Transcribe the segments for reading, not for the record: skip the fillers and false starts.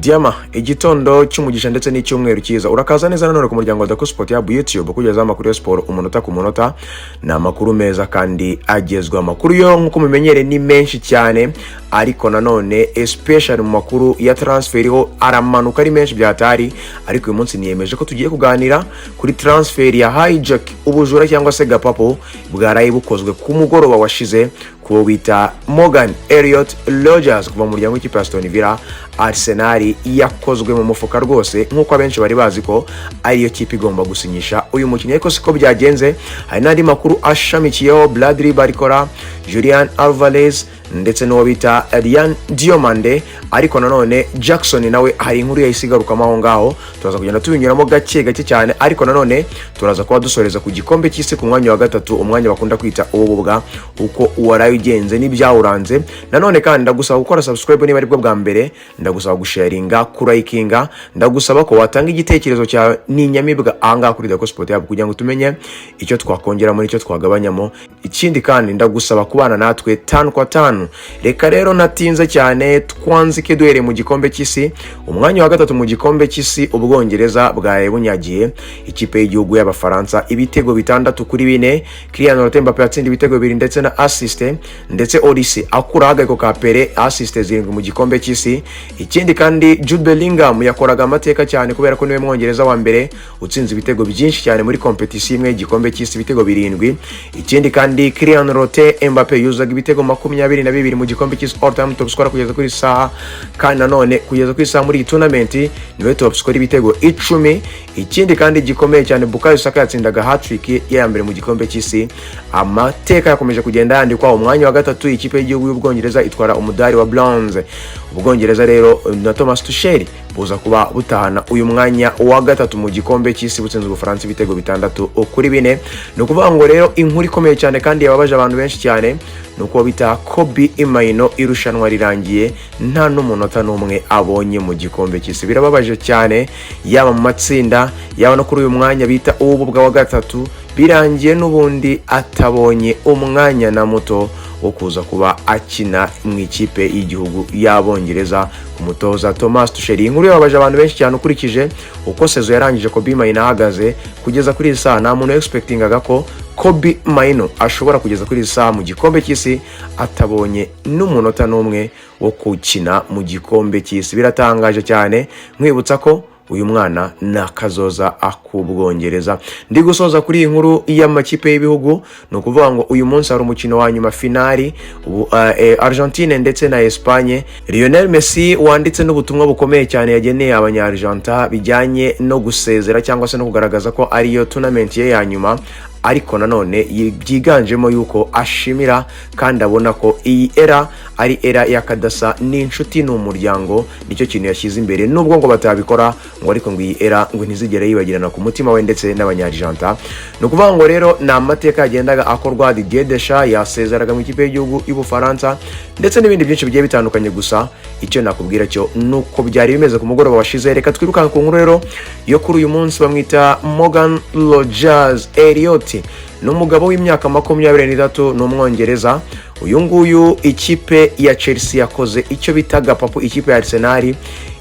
Diama, igitondo cy'umugisha ndetse n'icyumweru cyiza. Urakaza neza nanone ku muryango wa Dako Sport ya YouTube, kugezaho amakuru ya siporo umunota ku munota. Ni amakuru meza kandi agezwa. Amakuru yo nk'uko mumenyereye ni menshi cyane, ariko nanone especially mu makuru ya transfer ho aramanuka ari menshi byatari. Ariko uyu munsi niyemeje ko tugiye kuganira kuri transfer ya hijack, ubujura cyangwa se gapapo bwaraye bukozwe ku mugoroba washize kuwo bita Morgan Elliot Rogers kuva mu muryango w'ikipe ya Aston Villa. Arsenal yakozwe mu mufuka rwose, nk'uko abenshi bari bazi ko ariyo kipe igomba gusinyisha uyu mukinnyi, ariko siko byagenze. Hari n'andi makuru ashamikiyeho: Bradley Barcola, Julian Alvarez ndetse n'uwo bita Yan Diomande. Ariko nanone Jackson nawe hari inkuru yahise igarukamo aho ngaho, turaza kugenda tubinyuramo gake gake cyane. Ariko nanone turaza kuba dusoreza ku gikombe cy'isi ku mwanya wa gatatu, umwanya bakunda kwita uw'ububwa, uko uwaraye ugenze n'ibyawuranze. Nanone kandi ndagusaba gukora subscribe niba aribwo bwa mbere, ndagusaba gusharinga, kurayikinga, ndagusaba ko watanga igitekerezo cyawe n'inyamibwa ahangaha kuri Dako Sport yabo kugira ngo tumenye icyo twakongeramo n'icyo twagabanyamo. Ikindi kandi ndagusaba kubana natwe tanu kwa tanu. Reka rero natinze cyane, twanzike duhereye mu gikombe cy'isi. Umwanya wa gatatu mu gikombe cy'isi, Ubwongereza bwaye bunyagiye ikipe y'igihugu y'Abafaransa ibitego 6-4. Kylian Mbappe yatsinda ibitego bibiri ndetse na assist, ndetse Olise akuraho agaheko ka Pele, assist 7 mu gikombe cy'isi. Ikindi kandi Jude Bellingham yakoraga amateka cyane kubera ko niwe Mwongereza wa mbere utsinze ibitego byinshi cyane muri competition imwe y'igikombe cy'isi, ibitego 7. Ikindi kandi Kylian Mbappe yuzaga ibitego 22 mu gikombe cy'isi, all time top scorer kugeza kuri saha. Kandi nanone kugeza kuri saha muri iyi tournament niwe top scorer, ibitego 10. Ikindi kandi gikomeye cyane, Bukayo Saka yatsindaga hat-trick ye ya mbere mu gikombe cy'isi. Amateka yakomeje kugenda yandikwa. Umwanya wa gatatu, ikipe y'igihugu y'Ubwongereza itwara umudari wa bronze. Ubwongereza rero na Thomas Tuchel buza kuba butahana uyu mwanya wa gatatu mu gikombe cy'isi, butsinze Ubufaransa ibitego 6-4. Ni ukuvuga ngo rero inkuru ikomeye cyane kandi yababaje abantu benshi cyane ni uko bita Kobbie Mainoo, irushanwa rirangiye nta n'umunota n'umwe abonye mu gikombe cy'isi. Birababaje cyane, yaba mu matsinda, yaba no kuri uyu mwanya bita uw'ububwa wa gatatu, birangiye n'ubundi atabonye umwanya na muto wo kuza kuba akina mu ikipe y'igihugu y'Abongereza ku mutoza Thomas Tuchel. Iyi nkuru yababaje abantu benshi cyane. Ukurikije uko saison yarangije Kobbie Mainoo ahagaze kugeza kuri iyi saha, nta muntu expectingaga ko Kobbie Mainoo ashobora kugeza kuri iyi saha mu gikombe cy'isi atabonye n'umunota n'umwe wo gukina mu gikombe cy'isi. Biratangaje cyane. Nkwibutsa ko uyu mwana ni akazoza ak'Ubwongereza. Ndi gusoza kuri iyi nkuru y'amakipe y'ibihugu. Ni ukuvuga ngo uyu munsi hari umukino wa nyuma, finali ubu, Argentine ndetse na Espagne. Lionel Messi wanditse n'ubutumwa bukomeye cyane yageneye Abanya-Argentin bijyanye no gusezera cyangwa se no kugaragaza ko ariyo tournament ye ya nyuma, ariko nanone byiganjemo yuko ashimira kandi abona ko iyi era ari era y'akadasa, ni inshuti, ni umuryango, nicyo kintu yashyize imbere. Nubwo ngo batabikora ngo, ariko ngo iyi era ngo ntizigere yibagirana ku mutima we ndetse n'Abanyargenta. Ni ukuvuga ngo rero ni amateka yagendaga akorwa. Didier Deschamps yasezeraga mu ikipe y'igihugu y'Ubufaransa ndetse n'ibindi byinshi bigiye bitandukanye. Gusa icyo nakubwira cyo ni uko byari bimeze ku mugoroba washize. Reka twirukanke ku nkuru rero yo kuri uyu munsi. Bamwita Morgan Rogers Elliot, ni umugabo w'imyaka 23, ni Umwongereza uyu nguyu. Ikipe ya Chelsea yakoze icyo bita gapapu ikipe ya Arsenal.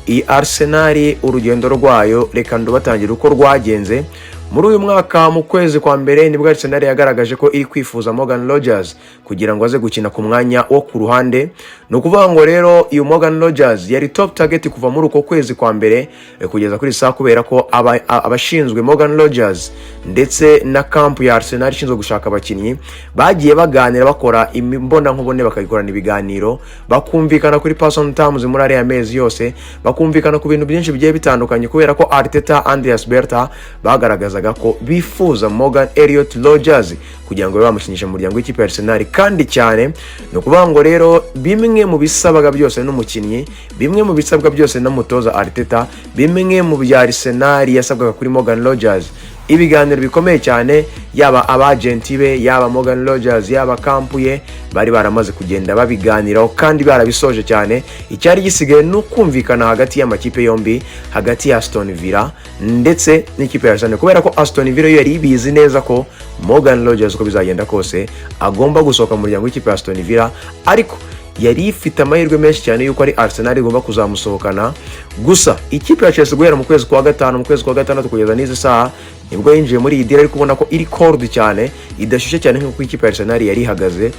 Iyi Arsenal, urugendo rwayo reka ndubatangire uko rwagenze. Muri uyu mwaka mu kwezi kwa mbere nibwo Arsenal yagaragaje ko iri kwifuza Morgan Rogers kugira ngo aze gukina ku mwanya wo ku ruhande. Ni ukuvuga ngo rero uyu Morgan Rogers yari top target kuva muri uko kwezi kwa mbere kugeza kuri saa, kubera ko abashinzwe Morgan Rogers ndetse na camp ya Arsenal ishinzwe gushaka abakinnyi bagiye baganira, bakora imbonankubone, bakayikorana ibiganiro, bakumvikana kuri personal terms muri ariya mezi yose, bakumvikana ku bintu byinshi bigiye bitandukanye, kubera ko Arteta, Andrea Berta bagaragazaga ko bifuza Morgan Elliot Rogers kugira ngo babe bamukinisha mu muryango w'ikipe ya Arsenal kandi cyane. Ni ukuvuga ngo rero bimwe mu bisabwa byose n'umukinnyi, bimwe mu bisabwa byose n'umutoza Arteta, bimwe mu bya Arsenal yasabwaga kuri Morgan Rogers, ibiganiro bikomeye cyane, yaba abagenti be, yaba Morgan Rogers, yaba camp ye, bari baramaze kugenda babiganiraho kandi barabisoje cyane. Icyari gisigaye ni ukumvikana hagati y'amakipe yombi, hagati ya Aston Villa ndetse n'ikipe ya Arsenal, kubera ko Aston Villa yo yari ibizi neza ko Morgan Rogers uko bizagenda kose agomba gusohoka mu muryango w'ikipe ya Aston Villa. Ariko yari ifite amahirwe menshi cyane yuko ari Arsenal igomba kuzamusohokana. Gusa ikipe ya Chelsea guhera mu kwezi kwa gatanu, mu kwezi kwa gatandatu kugeza n'izi saha nibwo yinjiye muri iyi deal, ariko ubona ko iri cold cyane, idashyushye cyane nk'uko ikipe ya Arsenal yari ihagaze.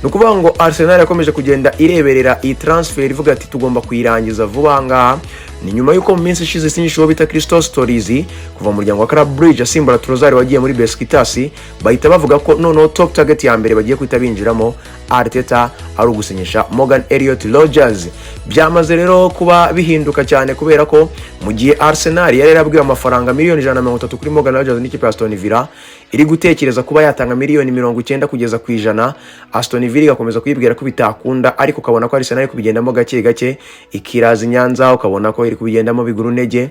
Ni ukuvuga ngo Arsenal yakomeje kugenda ireberera iyi transfer, ivuga ati "Tugomba kuyirangiza vuba ngaha." Ni nyuma y'uko mu minsi ishize isinyisha uwo bita Christos Tzolis kuva mu muryango wa Club Brugge, asimbura Trossard wagiye muri Besiktas, bahita bavuga ko noneho top target ya mbere bagiye guhita binjiramo Arteta ari ugusinyisha Morgan Elliot Rogers. Byamaze rero kuba bihinduka cyane, kubera ko mu gihe Arsenal yari yarabwiwe amafaranga miliyoni 130 kuri Morgan Rogers n'ikipe ya Aston Villa iri gutekereza kuba yatanga miliyoni 90 kugeza ku 100, Aston Villa igakomeza kuyibwira ko bitakunda, ariko ukabona ko Arsenal iri kubigendamo gake gake, ikiraza i Nyanza, ukabona ko iri kubigendamo biguru ntege.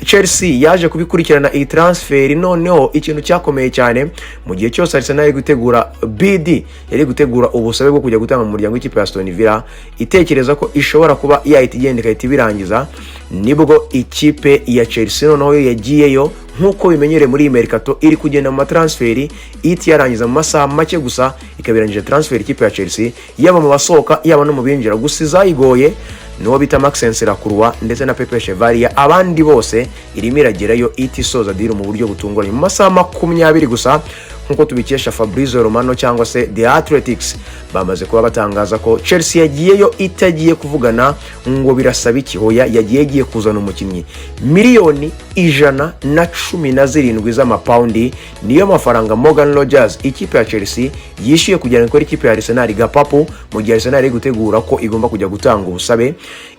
Chelsea yaje kubikurikirana iyi transfer. Noneho ikintu cyakomeye cyane, mu gihe cyose Arsenal iri gutegura bid, yari gutegura ubusabe bwo kujya gutanga mu muryango w'ikipe ya Aston Villa, itekereza ko ishobora kuba yahita igenda igahita ibirangiza, nibwo ikipe ya Chelsea noneho yo yagiyeyo. Nk'uko bimenyereye muri iyi mercato, iri kugenda mu matransfer ihita yarangiza mu masaha make gusa, ikabirangije transfer ikipe ya Chelsea, yaba mu basohoka, yaba no mu binjira. Gusa izayigoye niwo bita Maxence Lacroix ndetse na Pepe Chevalier. Abandi bose irimo iragerayo ihita isoza deal mu buryo butunguranye mu masaha 20 gusa, nk'uko tubikesha Fabrizio Romano cyangwa se The Athletics. Bamaze kuba batangaza ko Chelsea yagiyeyo itagiye kuvugana ngo birasaba iki, hoya, yagiye igiye kuzana umukinnyi. Miliyoni 117 z'amapawundi niyo mafaranga Morgan Rogers ikipe ya Chelsea yishyuye kugira ngo ikore ikipe ya Arsenal gapapu, mu gihe Arsenal iri gutegura ko igomba kujya gutanga ubusabe.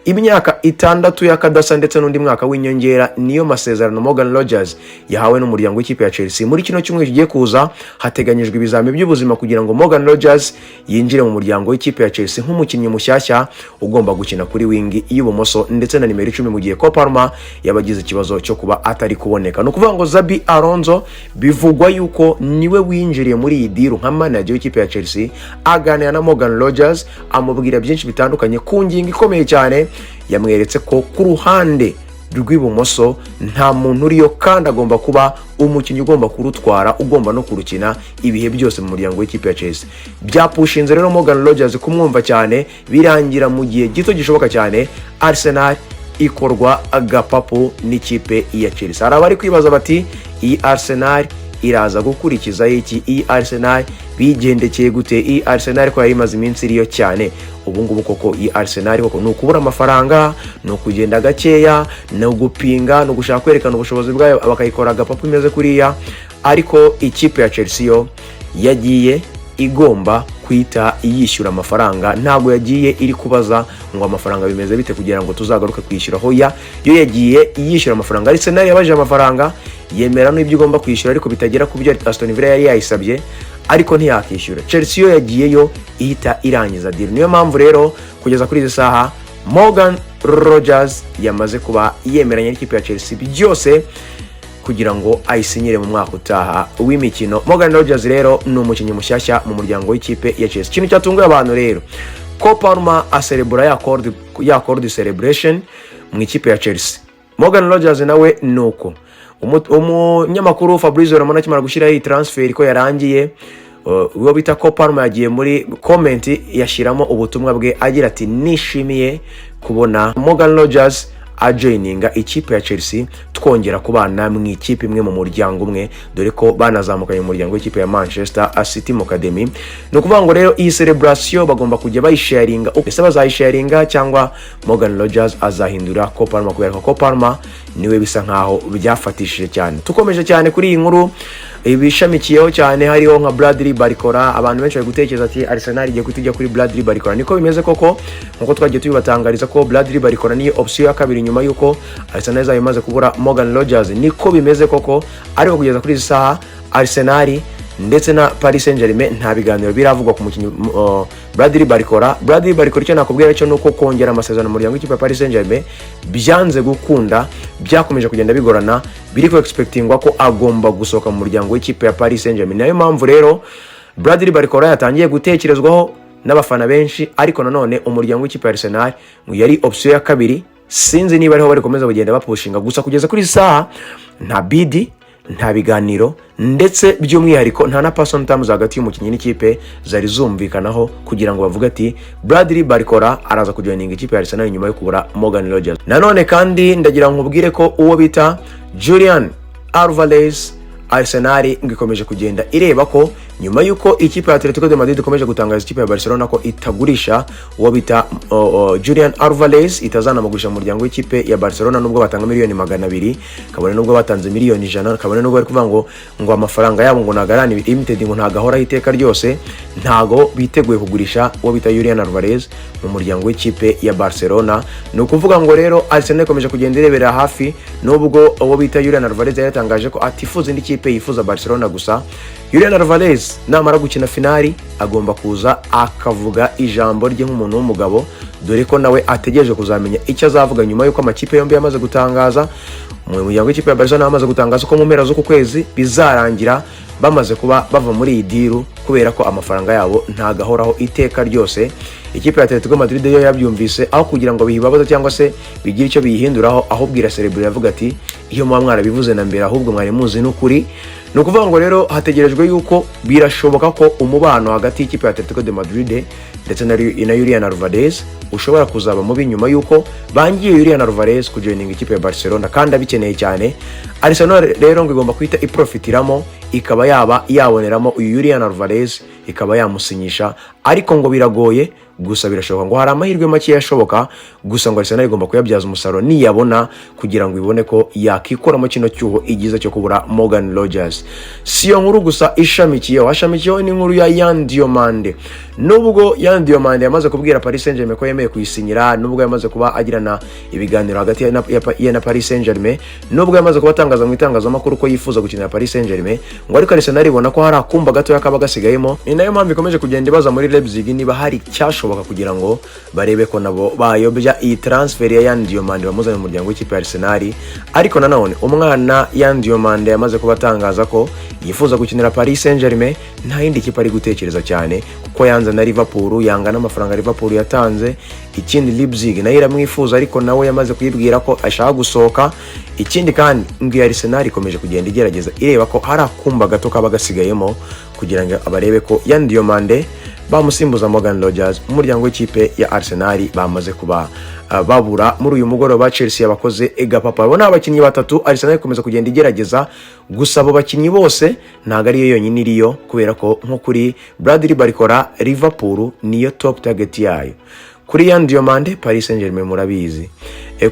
Imyaka 6 y'akadasa ndetse n'undi mwaka w'inyongera niyo masezerano Morgan Rogers yahawe n'umuryango w'ikipe ya Chelsea. Muri kino cyumweru kigiye kuza hateganyijwe ibizami by'ubuzima kugira ngo Morgan Rogers yinjire mu muryango w'ikipe ya Chelsea nk'umukinnyi mushyashya ugomba gukina kuri wing y'ibumoso ndetse na nimero 10, mu gihe Cole Palmer yabagize ikibazo cyo kuba atari kuboneka. Ni ukuvuga ngo Xabi Alonso bivugwa yuko niwe winjiriye muri iyi deal nka manager w'ikipe ya Chelsea, aganira na Morgan Rogers, amubwira byinshi bitandukanye ku ngingo ikomeye cyane. Yamweretse ko ku ruhande rw'ibumoso nta muntu uriyo, kandi agomba kuba umukinnyi ugomba kurutwara, ugomba no kurukina ibihe byose mu muryango w'ikipe ya Chelsea. Byapushinze rero Morgan Rogers kumwumva cyane, birangira mu gihe gito gishoboka cyane Arsenal ikorwa agapapu n'ikipe ya Chelsea. Hari abari kwibaza bati "Iyi Arsenal iraza gukurikiza iki? Iyi Arsenal bigendekeye gute? Iyi Arsenal ko yari imaze iminsi iriyo cyane ubu ngubu koko, iyi Arsenal koko ni ukubura amafaranga, ni ukugenda gakeya, ni ugupinga, ni ugushaka kwerekana ubushobozi bwayo bakayikora agapapu imeze kuriya?" Ariko ikipe ya Chelsea yo yagiye igomba kwita yishyura amafaranga, ntabwo yagiye iri kubaza ngo amafaranga bimeze bite kugira ngo tuzagaruke kwishyura. Hoya, yo yagiye yishyura amafaranga. Arsenal yabajije amafaranga, yemera n'ibyo igomba kwishyura, ariko bitagera ku byo Aston Villa yari yayisabye, ariko ntiyakishyura. Chelsea yo yagiyeyo ihita irangiza deal. Niyo mpamvu rero kugeza kuri izi saha Morgan Rogers yamaze kuba yemeranya n'ikipe ya Chelsea byose kugira ngo ayisinyire mu mwaka utaha w'imikino. Morgan Rogers rero ni umukinnyi mushyashya mu muryango w'ikipe ya Chelsea. Ikintu cyatunguye abantu rero, ko Palmer aserebura ya cold celebration mu ikipe ya Chelsea, Morgan Rogers nawe ni uko. Umunyamakuru Fabrizio Romano akimara gushyiraho iyi transfer ko yarangiye, uwo bita ko Palmer yagiye muri comment yashyiramo ubutumwa bwe agira ati "Nishimiye kubona Morgan Rogers ajoininga ikipe ya Chelsea, twongera kubana mu ikipe imwe, mu muryango umwe, dore ko banazamukanye mu muryango w'ikipe ya Manchester City mu Academy." Ni ukuvuga ngo rero iyi celebration bagomba kujya bayisharinga. Ese bazayisharinga cyangwa Morgan Rogers azahindura Cole Palmer? Kubera ko Cole Palmer niwe bisa nkaho byafatishije cyane. Tukomeje cyane kuri iyi nkuru, ibishamikiyeho cyane hariho nka Bradley Barcola. Abantu benshi bari gutekereza ati "Arsenal igiye guhita ijya kuri Bradley Barcola." Niko bimeze koko, nkuko twagiye tubibatangariza ko Bradley Barcola niyo option ya kabiri nyuma y'uko Arsenal izaba imaze kubura Morgan Rogers. Niko bimeze koko, ariko kugeza kuri izi saha Arsenal ndetse na Paris Saint-Germain nta biganiro biravugwa ku mukinnyi Bradley Barcola. Bradley Barcola, icyo nakubwira cyo nuko kongera amasezerano mu muryango w'ikipe ya Paris Saint-Germain byanze gukunda, byakomeje kugenda bigorana. Biri ku expectingwa ko agomba gusohoka mu muryango w'ikipe ya Paris Saint-Germain. Nayo mpamvu rero Bradley Barcola yatangiye gutekerezwaho n'abafana benshi, ariko nanone umuryango w'ikipe ya Arsenal ngo yari option ya kabiri. Sinzi niba ariho bari komeza kugenda bapushinga. Gusa kugeza kuri iyi saha nta bid, nta biganiro. Ndetse by'umwihariko nta na personal terms hagati y'umukinnyi n'ikipe zari zumvikanaho kugira ngo bavuge ati Bradley Barcola araza kujoininga ikipe ya Arsenal nyuma yo kubura Morgan Rogers. Nanone kandi ndagira ngo nkubwire ko uwo bita Julian Alvarez, Arsenal ngo ikomeje kugenda ireba ko nyuma y'uko ikipe ya Atletico de Madrid ikomeje gutangaza ikipe ya Barcelona ko itagurisha uwo bita Julian Alvarez, itazanamugurisha mu muryango w'ikipe ya Barcelona nubwo batanga miliyoni 200, kabone nubwo batanze miliyoni 100, kabone nubwo bari kuvuga ngo amafaranga yabo ngo ntago ari limited, ngo ntago ahoraho iteka ryose, ntago biteguye kugurisha uwo bita Julian Alvarez mu muryango w'ikipe ya Barcelona. Ni ukuvuga ngo rero Arsenal ikomeje kugenda irebera hafi, nubwo uwo bita Julian Alvarez yari yatangaje ko atifuza indi kipe, yifuza Barcelona gusa. Julian Alvarez namara gukina finali agomba kuza akavuga ijambo rye nk'umuntu w'umugabo, dore ko nawe ategereje kuzamenya icyo azavuga nyuma y'uko amakipe yombi yamaze gutangaza, mu muryango w'ikipe ya Barcelona bamaze gutangaza ko mu mpera z'uku kwezi bizarangira bamaze kuba bava muri iyi deal, kubera ko amafaranga yabo ntagahoraho iteka ryose. Ikipe ya Atletico Madrid yo yabyumvise, aho kugira ngo biyibabaze cyangwa se bigire icyo biyihinduraho, ahubwo iraserebura, iravuga ati: "Iyo muba mwarabivuze na mbere, ahubwo mwari muzi n'ukuri." Ni ukuvuga ngo rero hategerejwe yuko birashoboka ko umubano hagati y'ikipe ya Atletico de Madrid ndetse na Julian Alvarez ushobora kuzaba mubi nyuma yuko bangiye Julian Alvarez kujoininga ikipe ya Barcelona kandi abikeneye cyane. Arsenal rero ngo igomba guhita iprofitiramo, ikaba yaba yaboneramo uyu Julian Alvarez, ikaba yamusinyisha, ariko ngo biragoye. Gusa birashoboka, ngo hari amahirwe make ashoboka, gusa ngo Arsenal igomba kuyabyaza umusaruro niyabona kugira ngo ibone ko yakikuramo kino cyuho igize cyo kubura Morgan Rogers. Si iyo nkuru gusa ishamikiyeho, hashamikiyeho n'inkuru ya Yan Diomande. Nubwo Yan Diomande yamaze kubwira Paris Saint-Germain ko yemeye kuyisinyira, nubwo yamaze kuba agirana ibiganiro hagati ye na Paris Saint-Germain, nubwo yamaze kuba atangaza mu itangazamakuru ko yifuza gukinira Paris Saint-Germain, ngo ariko Arsenal ibona ko hari akumba gatoya kaba gasigayemo. Ni nayo mpamvu ikomeje kugenda ibaza muri Leipzig niba hari icyashoboka kugira ngo barebe ko nabo bayobya iyi transfer ya Yan Diomande bamuzanye mu muryango w'ikipe ya Arsenal. Ariko nanone umwana Yan Diomande yamaze kuba atangaza ko yifuza gukinira Paris Saint-Germain, nta yindi kipe ari gutekereza cyane, kuko yanze na Liverpool, yanga n'amafaranga Liverpool yatanze. Ikindi, Leipzig nayo iramwifuza, ariko nawe yamaze kuyibwira ko ashaka gusohoka. Ikindi kandi ngo iya Arsenal ikomeje kugenda igerageza ireba ko hari akumba gato kaba gasigayemo kugira ngo abarebe ko Yan Diomande bamusimbuza Morgan Rogers mu muryango w'ikipe ya Arsenal bamaze kuba babura muri uyu mugoroba. Chelsea yabakoze egapapa. Abo ni abakinnyi batatu Arsenal ikomeza kugenda igerageza. Gusa abo bakinnyi bose ntabwo ariyo yonyine iriyo, kubera ko nko kuri Bradley Barcola, Liverpool niyo top target yayo. Kuri Yan Diomande, Paris Saint-Germain murabizi.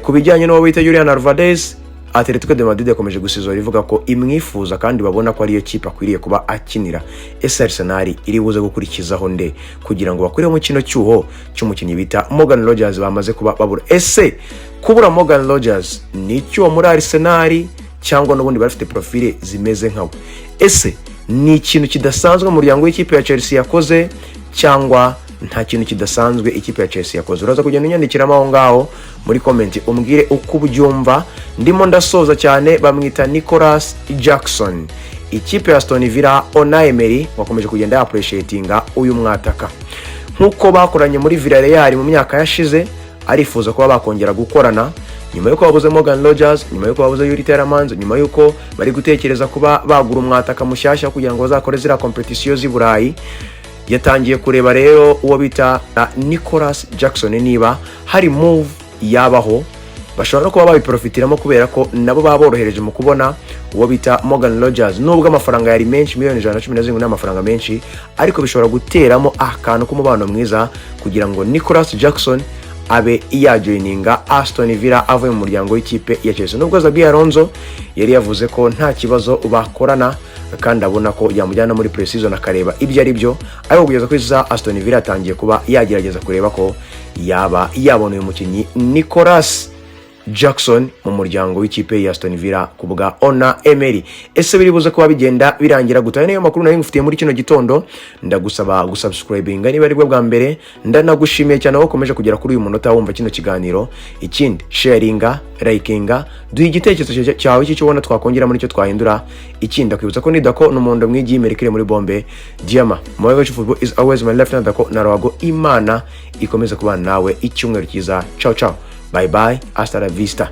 Ku bijyanye n'uwo bita Julian Alvarez, Atletico de Madrid yakomeje gusizora ivuga ko imwifuza kandi babona ko ariyo kipe akwiriye kuba akinira. Ese Arsenal iri buze gukurikizaho nde kugira ngo bakuremo kino cyuho cy'umukinnyi bita Morgan Rogers bamaze kuba babura? Ese kubura Morgan Rogers ni icyuho muri Arsenal, cyangwa n'ubundi bari bafite profile zimeze nkawe? Ese ni ikintu kidasanzwe mu muryango w'ikipe ya Chelsea yakoze, cyangwa nta kintu kidasanzwe ikipe ya Chelsea yakoze? Uraza kugenda unyandikiramo aho ngaho muri comment, umbwire uko ubyumva. Ndimo ndasoza cyane. Bamwita Nicholas Jackson. Ikipe ya Aston Villa, Unai Emery wakomeje kugenda yappreciatinga uyu mwataka nk'uko bakoranye muri Villarreal mu myaka yashize, arifuza kuba bakongera gukorana nyuma y'uko babuze Morgan Rogers, nyuma y'uko babuze Youri Tielemans, nyuma y'uko bari gutekereza kuba bagura umwataka mushyashya kugira ngo bazakore ziriya competition z'i Burayi. Yatangiye kureba rero uwo bita Nicholas Jackson niba hari move yabaho, bashobora no kuba babiprofitiramo, kubera ko nabo baba borohereje mu kubona uwo bita Morgan Rogers. Nubwo amafaranga yari menshi, miliyoni 117 ni amafaranga menshi, ariko bishobora guteramo akantu k'umubano mwiza kugira ngo Nicholas Jackson abe yajoininga Aston Villa avuye mu muryango w'ikipe ya Chelsea, nubwo Xabi Alonso yari yavuze ko nta kibazo bakorana kandi abona ko yamujyana muri pre-season akareba ibyo ari byo. Ariko kugeza kuri za Aston Villa yatangiye kuba yagerageza kureba ko yaba yabona uyu mukinnyi Nicholas Jackson mu muryango w'ikipe ya Aston Villa ku bwa Unai Emery. Ese biri buze kuba bigenda birangira gute? Aya niyo makuru nari ngufitiye muri kino gitondo. Ndagusaba gusubscribinga niba aribwo bwa mbere. Ndanagushimiye cyane aho ukomeje kugera kuri uyu munota wumva kino kiganiro. Ikindi, sharinga, likinga, duha igitekerezo cyawe cy'icyo ubona twakongera muri icyo twahindura. Ikindi, ndakwibutsa ko nidako ni umuhondo mwigi merikire muri bombe diama. My football is always my left hand. Dako na Rawago. Imana ikomeze kubana nawe. Icyumweru cyiza. Ciao ciao, bye bye, hasta la vista.